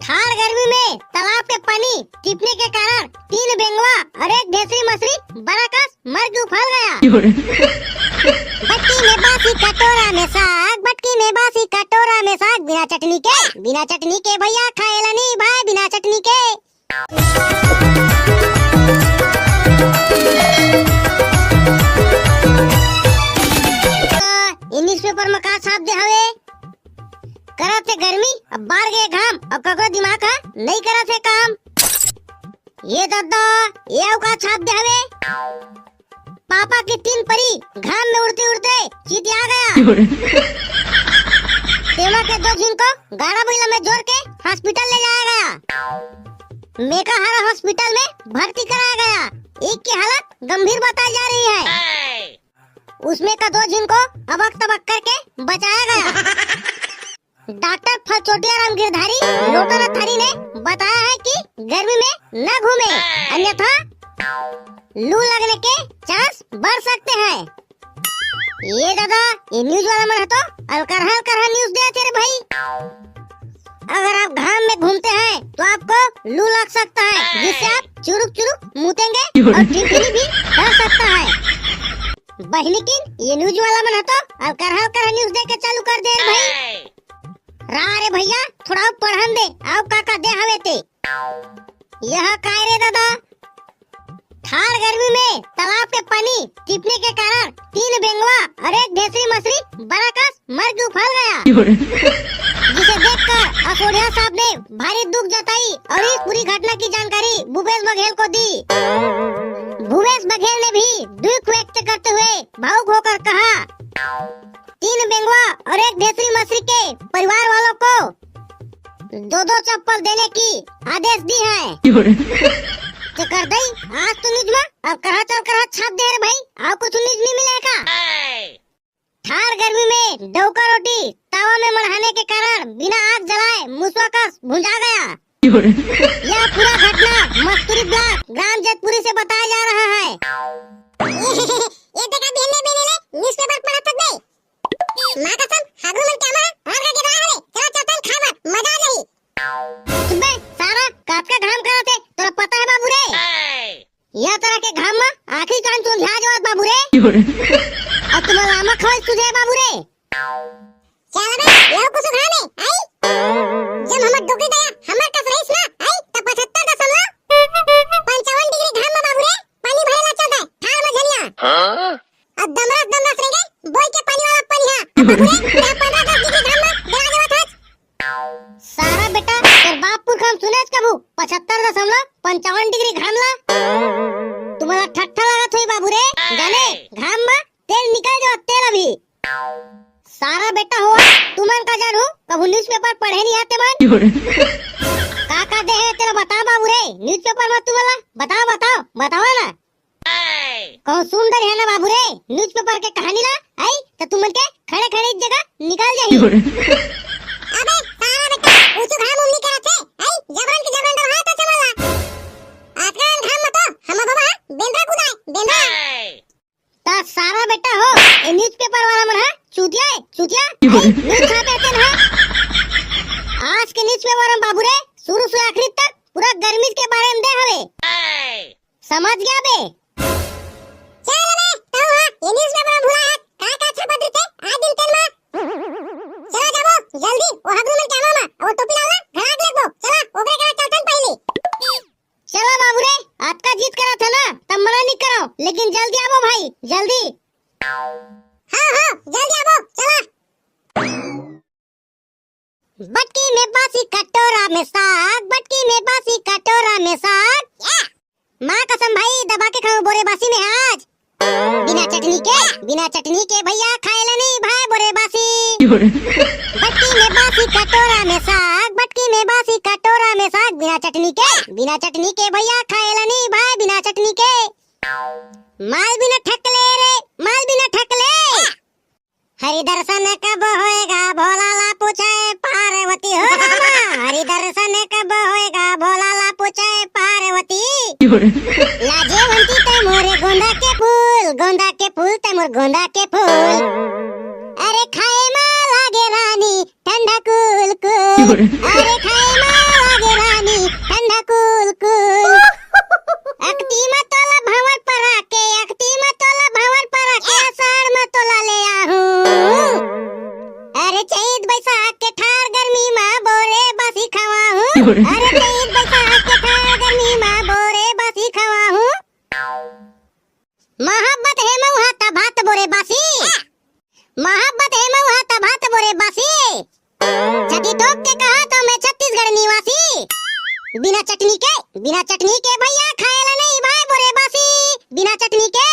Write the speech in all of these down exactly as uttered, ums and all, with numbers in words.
ठार गर्मी में तालाब के पानी टिपने के कारण तीन बेंगवा और एक ढेसरी मछली बरकस मर के उफल गया। बटकी में बासी कटोरा में साग, बटकी में बासी कटोरा में साग, बिना चटनी के, बिना चटनी के भैया खाएला नहीं भाई, बिना चटनी के। ये न्यूज़पेपर में का छाप दे हवे? करत हे गर्मी, अब बार गे घाम, अब ककरो दिमाग ह नहीं करत हे काम। ये दद्दा, ये अउ का छाप दे हवे? पापा की तीन परी घाम में उड़ते उड़ते चितिया गया। तेमा के दो झिन को गाड़ा बइला में जोर के हॉस्पिटल ले जाया गया। मेका हरा हॉस्पिटल में भर्ती कराया गया। एक की हालत गंभीर बताई जा रही है। उसमें का दो झिन को अबक तबक करके बचाया गया। डॉक्टर फलचोटिया राम गिरधारी लोटन अथारी ने बताया है कि गर्मी में न घूमे, अन्यथा लू लगने के चांस बढ़ सकते हैं। ये दादा, ये न्यूज़ वाला मन ह तो अलकरहा अलकरहा न्यूज़ देथे रे भाई। अगर आप घाम में घूमते हैं तो आपको लू लग सकता है, जिससे आप चुरुक चुरुक मूतेंगे और टिनटिनी भी डर सकता है। बहिनी किन, ये न्यूज़ वाला मन ह तो अलकरहा अलकरहा न्यूज़ दे के चालू कर दे रे भाई। रा रे भैया, थोड़ा अउ पढ़न दे, अउ का का दे हवे ते। यह काय रे दादा? ठार गर्मी में तालाब के पानी टिपने के कारण तीन बेंगवा और एक ढेसरी मछली बरकस मर के उफल गया, जिसे देखकर असोढ़िया साहब ने भारी दुख जताई और इस पूरी घटना की जानकारी भूपेश बघेल को दी। भूपेश बघेल ने भी दुख व्यक्त करते हुए भावुक होकर कहा, तीन बेंगवा और एक ढेसरी मछली के परिवार वालों को दो दो चप्पल देने की आदेश दी है। तेकर दई, आज तो न्यूज़ में अब करहा चल करहा छाप दे रे भाई, अउ कुछ न्यूज़ नहीं मिले का? ठार गर्मी में डौका रोटी तावा में मढ़ाने के कारण बिना आग जलाए मुसवा कस भुंजा गया। यह पूरा घटना मस्तूरी ब्लॉक ग्राम जैतपुरी से बताया जा रहा है। ये देखा बिहन्ने बिहन्ने ले न्यूज़पेपर पढ़त हस बे। माँ कसम, हागरू मन के आमा हर घर के रहा हवे। चला चलथन खाए बर, मजा आ जाही। सुबे सारा कातका घाम करत हे, तोला पता है बाबू रे? या तरह के घाम में आँखी कान चोंधिया जावत बाबू रे। अउ तुम्हारा लामा खवाई सुझे बाबू रे। चल बे, यो कुछ घाम है, आई? जब हमर डोकरी दया हमर कस रहीस ना, आई, त पचहत्तर दशमलव पंचावन डिग्री घाम में बाबू रे, पानी भरे ला चल दे, ठार में झनिया। हाँ? अब दमरस दमरस रह गए, बोई के पानी वाला पानी हा। अब बाबू रे, तें पंद्रह दस डिग्री घाम में जला देवत हस। सारा बेटा, तोर बाप पुरखा हम सुनेच कभू पचहत्तर दशमलव पंचावन डिग्री घाम ला। तुम्हारा ठट्ठा लागत होई बाबू रे, जाने घाम में तेल निकल जावत तेल अभी। सारा बेटा हो, तुमन का जानू, कभू न्यूज़पेपर पढ़े नहीं आते मन। का का दे है तेला बता बाबू रे, न्यूज़पेपर में तुमन ला बताओ, बताओ, बताओ ना। कहूँ सुन डरे है ना बाबू रे, न्यूज़पेपर के कहानी ला, आई, त तुमन के खड़े खड़े एक जगह निकल जाही। अबे सारा बेटा, ऊंचू घाम उमनी करत है, आई, जबरन के जबरन डरहा त चमन ला। आजकल घाम में तो हम बाबा बेंदरा कुदाए, बेंदरा। त सारा बेटा हो, ये न्यूज़पेपर वाला मन हा चूतिया है, चूतिया। आई, न्यूज़ छापे तेन हा। आज के न्यूज़पेपर में बाबू रे, शुरू से आखिरी तक पूरा गर्मी के बारे में दे हवे। समझ गया बे? चल बे, तू हा, ये न्यूज़पेपर में भुला है, का का छपत रहिथे, आज दिन तेन मा। चला जाबो, जल्दी, ओ हगरू मन के आमा मा, ओ टोपी लाओ ना, घड़ा के लेबो, चला, ओकरे करा चलथन पहली। चला बाबू रे, अतका जिद करत हे ना, तब मना नहीं करो, लेकिन जल्दी आबो भाई, जल्दी। हाँ, हाँ, जल्दी आबो, चला। बटकी में बासी कटोरा में साग, बटकी में बासी कटोरा में साग। या! माँ कसम भाई, दबा के खाऊं बोरे बासी में आज। बिना चटनी के, बिना चटनी के भैया खाएला नहीं भाई बोरे बासी। बटकी में बासी कटोरा में साग, बटकी में बासी कटोरा में साग, बिना चटनी के, बिना चटनी के भैया खाएला नहीं भाई बिना चटनी के। माल बिना ठकले रे, माल बिना ठकले। हरि दर्शन कब होएगा भोला ला पूछे पार्वती हो रामा, हरि दर्शन कब होएगा भोला ला पूछे पार्वती। लाजे वंती ते मोरे गोंदा के फूल, गोंदा के फूल ते मोर गोंदा के फूल। अरे खाए मा लागे रानी ठंडा कूल कूल, अरे खाए मा लागे ईद बैसाख के ठार गर्मी मा बोरे बासी खवाहूँ। अरे ते ईद बैसाख के ठार गर्मी मा बोरे बासी खवाहूँ। मोहब्बत हे मउहा त भात बोरे बासी। मोहब्बत हे मउहा त भात बोरे बासी। छाती ठोक के कहा तो मैं छत्तीसगढ़ निवासी। बिना चटनी के, बिना चटनी के भैया खाएला नहीं भाई बोरे बासी। बिना चटनी के।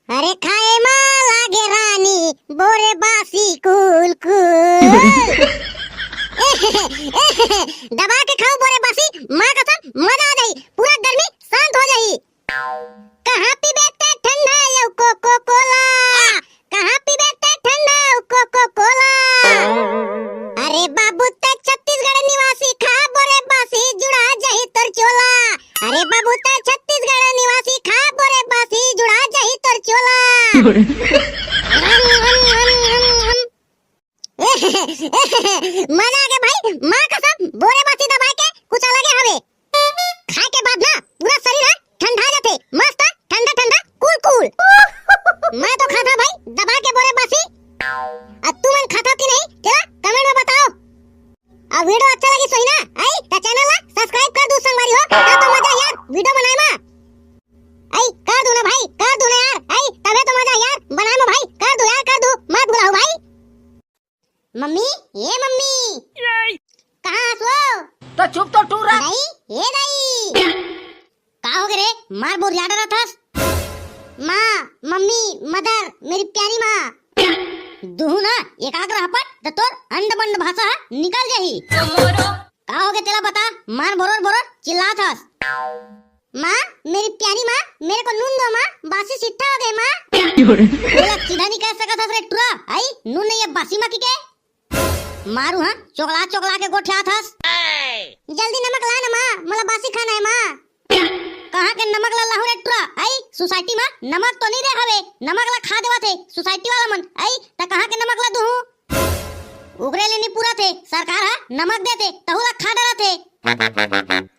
अरे खाए मा लागे रानी बोरे बासी कूल कूल। दबा के खाओ बोरे बासी, माँ कसम मजा आ जाई, पूरा गर्मी शांत हो जाई। कहाँ पीबे ते ठंडा यौ कोको कोला, कहाँ पीबे ते ठंडा यौ कोको कोला। अरे बाबू ते छत्तीसगढ़ निवासी खा बोरे बासी जुड़ा जाही तोर चोला। अरे बाबू ते छत्तीसगढ़ निवासी खा बोरे बासी जुड़ा जाही तोर चोला। हम, हम, हम, हम, हम। मजा आ गया भाई, माँ कसम बोरे बासी दबा के कुछ अलग हवे। खाए के बाद ना पूरा शरीर ह ठंडा जाथे, मस्त ठंडा ठंडा कूल कूल। मैं तो खाता भाई दबा के बोरे बासी। अब तुमन खाता कि नहीं तेला कमेंट में बताओ। अब वीडियो अच्छा लगी सोही ना, आई त चैनल ला सब्सक्राइब कर दू संगवारी हो, तब तो मजा यार वीडियो बनाए मा। आई कर दू ना भाई, कर दू ना यार, आई तबे तो मजा यार बनाए मा भाई, कर दू यार, कर दू, मत भुलाओ भाई। मम्मी, ए मम्मी। कहाँ हस वो? तो चुप तो टूरा। दाई, ए दाई। का हो गे रे? मार बोरिया डरत हस। माँ, मम्मी, मदर, मेरी प्यारी माँ। दुहू ना एकाग्र हपट त तोर अंड बंड भाषा ह निकल जाही। का हो गे तेला बता, मार बोरोर बोरोर चिल्लात हस। माँ, मेरी प्यारी माँ, मेरे को नून दो माँ, बासी सिट्ठा हो गए माँ। तेला सीधा नहीं कह सकत हस रे टुरा, आई नून नहीं है बासी माँ की के। मारू हाँ, चोकला चोकला के गोठियात हस। जल्दी नमक ला ना माँ, मोला बासी खाना है माँ। कहाँ के नमक ला लाहू रे टुरा, आई सोसाइटी मा नमक तो नहीं रे हवे, नमक ला खा देवत हे सोसाइटी वाला मन, आई त कहाँ के नमक ला दूहू? ओकरे ले नहीं पूरा थे, सरकार हा नमक देथे, तहू ला खा डरत हे।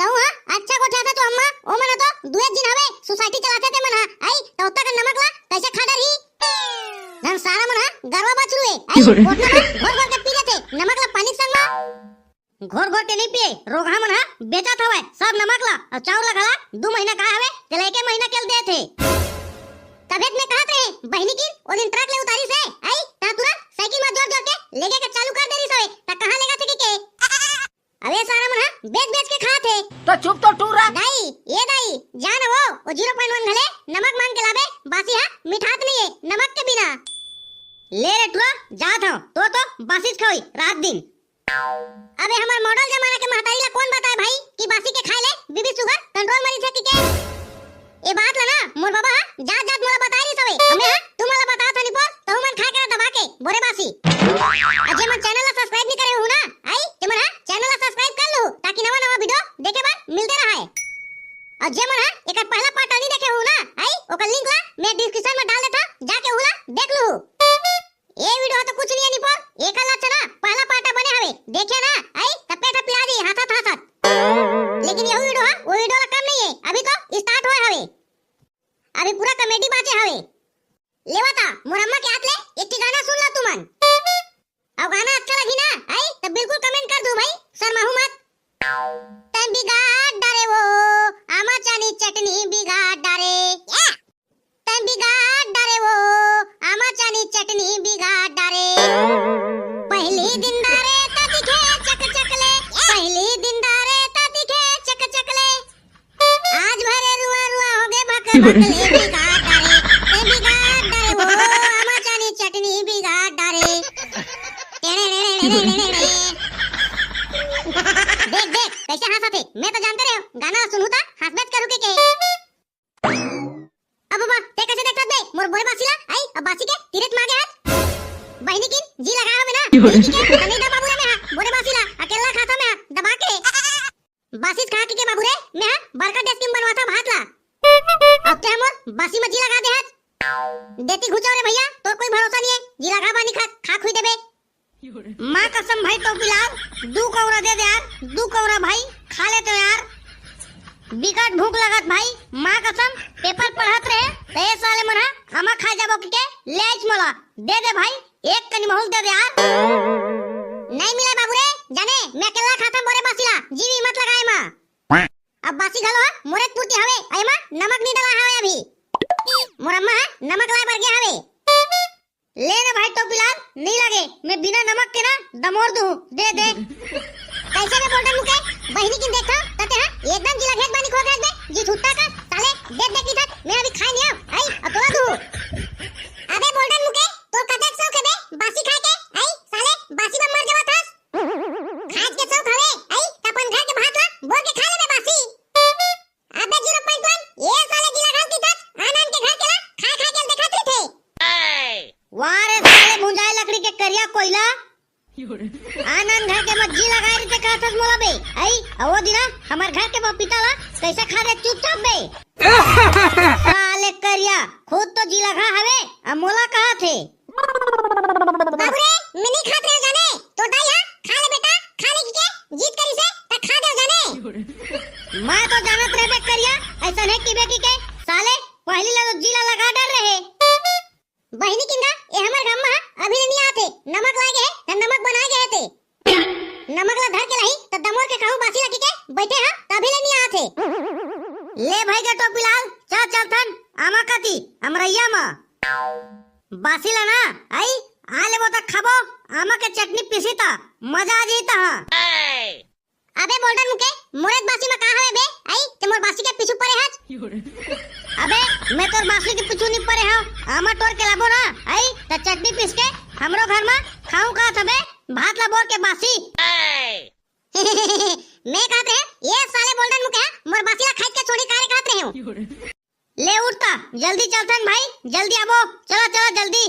तहू हा अच्छा गोठियाथे तो अम्मा, ओ मन तो दुए दिन हवे सोसाइटी चलाथे ते मन हा, आई त ओतका नमक ला कैसे खा डरही? धन सारा मन हा गरवा बछरू हे, आई कोटना मा घोर घोर के पी लेथे नमक ला पानी के संग मा। घोर घोर के नहीं पिए, रोगहा मन हा बेचत हवय सब नमक ला, अउ चाउर ला घला दू महीना का हवे, तेला एके महीना के ल देथे। तभे त मैं कहत रहे बहिनी किन ओ दिन ट्रक ले उतारिस हे, आई त तुरंत साइकिल मा जोर जोर के लेगे के चालू कर दे रिस हवे, त कहाँ लेगा थे के? अबे सारा मन हा बेच बेच के खात हे। तो चुप तो टूरा। दाई, ए दाई, जा ना वो, ओ जीरो पॉइंट वन घले नमक मांग के लाबे, बासी हा मिठात नहीं है नमक के बिना। ले रे टुरा, जात हव, तो तो बासीच खवई रात दिन। अबे हमर मॉडल जमाना के महतारी ला कौन बताए भाई कि बासी के खाए ले बीपी शुगर कंट्रोल मरी थे कि के? ए बात ला ना मोर बाबा हा जात जात मोला बताए रिस हवे। हमें हा तुमन ला बतात हनी पर तहू मन खाए के दबा के बोरे बासी। अउ जे मन चैनल ला सब्सक्राइब नहीं करे हो ना, आई ते मन हा चैनल ला सब्सक्राइब कर लू ताकि नवा नवा वीडियो देखे बर मिलते रहे। अउ जे मन हा एकर पहला पार्ट नहीं देखे हो ना, आई ओकर लिंक ला मैं डिस्क्रिप्शन में डाल देता, जाके उला देख लू। ए वीडियो तो कुछ नहीं है निपोर, एक हल्ला चना पहला पार्ट बने हवे, देखे ना, आई तब पेट पिला दी हाथत हाथत। लेकिन यहू वीडियो हा, वो वीडियो ला कम नहीं है, अभी तो स्टार्ट होए हवे, अभी पूरा कॉमेडी बाचे हवे। लेवा ता मोर अम्मा के हाथ ले एक ठी गाना सुन ला तुमन। अउ गाना अच्छा लगी ना, आई तब बिल्कुल कमेंट कर दू भाई, शर्माहू मत। तैं बिगाड़ डारे वो, आमा चानी चटनी बिगाड़ डारे। तैं बिगाड़ डारे वो, आमा चानी चटनी बिगाड़ डारे। पहली दिन डारे त दिखे चक चक ले, पहली दिन डारे त दिखे चक चक ले। आज भरे रुआ रुआ हो गे भक भक ले बिगाड़ डारे, तैं बिगाड़ डारे वो, आमा चानी चटनी बिगाड़ डारे। टेणे णे णे णे णे णे णे। देख देख कैसे हंसत हे, मैं तो जानते रहे हो गाना सुनहू ता हंसबेच करू के के। अब बाबा, ते कैसे देखत बे? मोर बोरे बासी ला, आई, अब बासी के तीरथ मागे हाथ। बहिनी किन, जी लगाए हवे ना, बहिनी के, तनी दा बाबू रे में हा, बोरे बासी ला, अकेला खाता में हा, दबा के। बासीच खा के, के बाबू रे, में हा, बरका डेस्किम बनवाथा भात ला। अब ते हमर बासी में जी लगा दे हाथ। देती घुचाओ रे भैया, तोर कोई भरोसा नहीं है, जी लगा बानी खा, खा खुई देबे। माँ कसम भाई तो बिलाव, दू कौरा दे दे यार, दू कौरा भाई, खा लेते यार। बिकट भूख लगत भाई, माँ कसम, पेपर पढ़त रहे, त ए साले मन हा, हमा खा जाबो के, ले आइच मोला, दे दे भाई, एक कनी महूँ ल दे दे यार। नहीं मिले बाबू रे, जाने मैं अकेला खाता मोरे बासी ला, जी भी मत लगाए मा। अब बासी घलो हा मोरे पूर्ति हवे, एमा नमक नहीं डला हवे अभी। मोर अम्मा हा नमक लाए बर गे हवे। ले ना भाई टोपीलाल, नहीं लागे, मैं बिना नमक के ना दमोर दूँ, दे दे। कैसे बे बोल्डन मुके, बहिनी किन देखा, तते हा एकदम जिला घेत बानी खो घेत बे, जी छुट्टा का, साले देख देख की था, मैं अभी खाए नहीं आऊँ, आई अतोला दूँ। अबे बोल्डन मुके, तो कतक शौक है बे बासी खाए के, आई साले बासी में मर जावा था। खाए के शौक हवे, आई त अपन घर के भात ला बोर के खा ले बे बासी। अबे जीरो पॉइंट वन, ये साले जिला घास की तक आनंद के घर के ला खाए खाए के देखात रहिथे। वाह रे साले भुंजाए लकड़ी के करिया कोइला। आनंद घर के मत जी लगाए रहिथे कहथस मोला बे। आई, अवो दिना हमर घर के पपीता ला कैसे खा दे चुपचाप बे। साले करिया, खुद तो जी लगा हवे, अब मोला कहा थे। बाबू रे, मैं नहीं खात रहे जाने। तोर दाई हा, खा ले बेटा, खा ले की के, जीत करी से, त खा दे जाने। मैं तो जानत रहे बे करिया, ऐसा नहीं की बे की के, साले, पहली ला तो जी ला लगा डर रहे। बहिनी किंदा, ए हमर गाम मा अभी ले नहीं आते, नमक लाए गए, त नमक बनाए गए थे। नमक ला धर के लाही, त दमोर के कहूँ बासी लगी के, बैठे हा, तभी ले नहीं आते। ले भाई के टोपीलाल, चल चलथन, आमा कती, अमरैया मा। बासी ला ना, आई, आ लेबो त खाबो, आमा के चटनी पीसी त, मजा आ जाई त हाँ। अबे बोल्डन मुके, मोरे बासी में का हवे बे? आई, ते मोर बासी के पीछू परे हच। अबे, मैं तोर बासी के पीछू नहीं परे हूँ, आमा टोर के लाबो ना, आई, त चटनी पीस के, हमरो घर में खाऊं का थबे, भात ला बोर के बासी। मैं कहत रहे, ये साले बोल्डन मुके, मोर बासी ला खाई के छोड़ी कारे कहत रहे हूँ। ले उठता, जल्दी चलथन भाई, जल्दी आबो, चला चला जल्दी।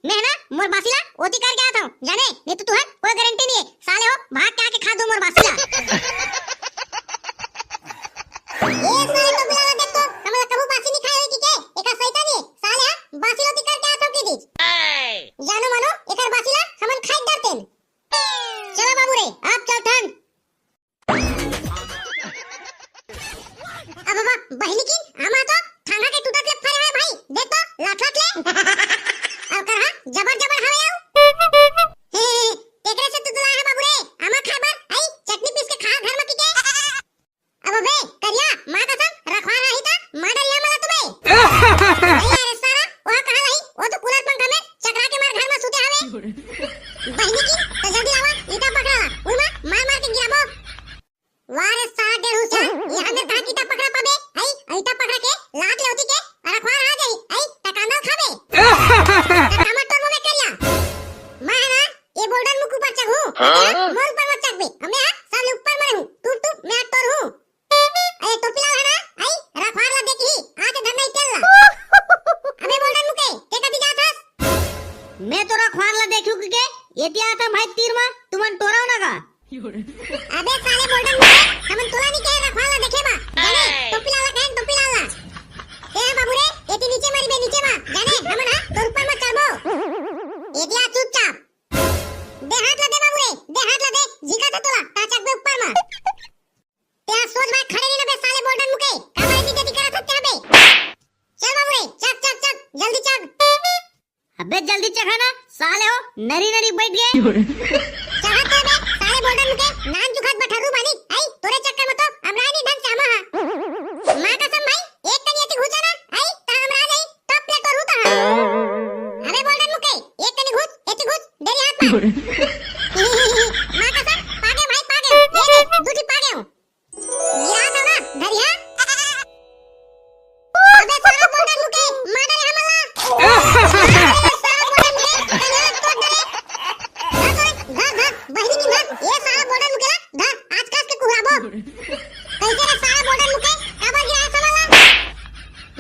मैं ना मोर बासी ला ओती करके आत हूँ, जाने, नहीं तो तुहर कोई गारंटी नहीं है, साले हो, भाग के आके खा दो मोर बासी ला। ए साले टोपीलाल देख तो, हमला कभू बासी नहीं खाए होई की के, एका सही नहीं, साले हा, बासी ला ओती करके आत हूँ की दीज। जानो मानो, एकर बासी ला हमन खाई डरते हैं। चलो बाबू रे, आप चलथन। अब बाबा, बहिनी की, आमा तो ठांगा के टूटत ले फरे है भाई, देख तो, लाथलत ले। अब कर हा, जबर जबर हवे आऊ। हे, हे, हे, तेकरे से तो दुलाय है बाबू रे, आमा खाए बर, आई, चटनी पीस के खा घर में की के। अब बे, करिया, माँ कसम, रखवार रही ता, मार डरिया मला तुम्हें। अरे सारा, वह कहाँ रही, वो तो कूलर पंखा में चकरा के मार घर में सूते हवे। बहिनी की, तो जल्दी लावा, ईटा पकड़ा ला, उई मा मार मार के गिराबो। वाह रे साला डेढ़ हुसियार, यहाँ मेर कहाँ ईटा पकड़ा पाबे? आई, ईटा पकड़ा के लात ले होती के, अरे खुआर आ जाई, आई, टकांदल खाबे। टमाटर मुँह में करिया। मैं है ना, ये बोल्डन मुख ऊपर चढ़ू, हाँ? मोर ऊपर मत चढ़बे, हमें हाँ, साले ऊपर में रहूँ, टूप टूप, मैं टोर हूँ। अरे टोपीलाल है ना, आई, रखवार ला देखी, आज धरना ही तेल ला। अबे बोल्डन मुके, ते कदी जात हस? मैं तो रखवार ला देखू के, ये दिया था भाई तीर मा, तुमन टोराव ना का? अबे साले बोल्डन मुके, हमन तोला नहीं कहे रखवार ला देखे बा। जाने, टोपीलाल ला कहे, टोपीलाल ला। ए बाबू रे, एती नीचे मारी बे, नीचे मा। जाने, हमन हा, तोर ऊपर मा चढ़बो। एती आ चुपचाप। दे हाथ ला दे बाबू रे, दे हाथ ला दे, झिका थे तोला, ताचक बे ऊपर मा। ते हा सोच भाई खड़े नहीं ना बे साले बोल्डन मुके, का भाई नीचे दिखा सकते हैं बे। चल बाबू रे, चक, चक, चक, जल्दी चक। अबे जल्दी चखा ना, साले हो, नरी नरी बैठ गए। चढ़त तो बे, साले बोल्डन मुके, नान चुखात बठरू बानी, आई, तोरे चक्कर में तो हमरा नहीं ढंग से आमा हा। माँ कसम भाई, एक कनी एती घुचा ना, आई, ता हमरा जाई, टप ले टोरू ता हा। अबे बोल्डन मुके, एक कनी घुच, एती घुच, देरी हाथ मार। माँ कसम, पागे भाई, पागे, ये ले, दूठी पागे हूँ। गिरा था ना, धरिया। अबे सारा बोल्डन मुके, मार डाले हमला। अबे सारा बोल्डन मुके, कन्या तोड़ डाले। धर, धर, धर, धर, बहिनी की धर। ये सारा बोल्डन मुके ला, धर, आज कास के कुहराबो। कैसे रे सारा बोल्डन मुके, काबर गिरा है हमला?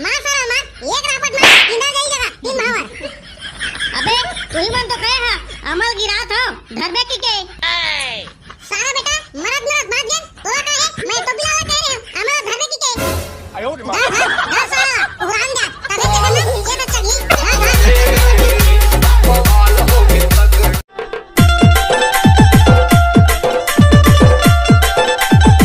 मार सारा मार, एक रापट मार, इंदा जाई जगह, तीन भावर। अबे, तुही मन तो कहे हा, अमल गिरा था, धरबे की के? सारा बेटा, मरत मरत भाग गेन, तोला का है? मैं टोपीलाल ला कह रहे हूँ, अमल धरबे की के? आयो रे माँ। धर, धर, धर,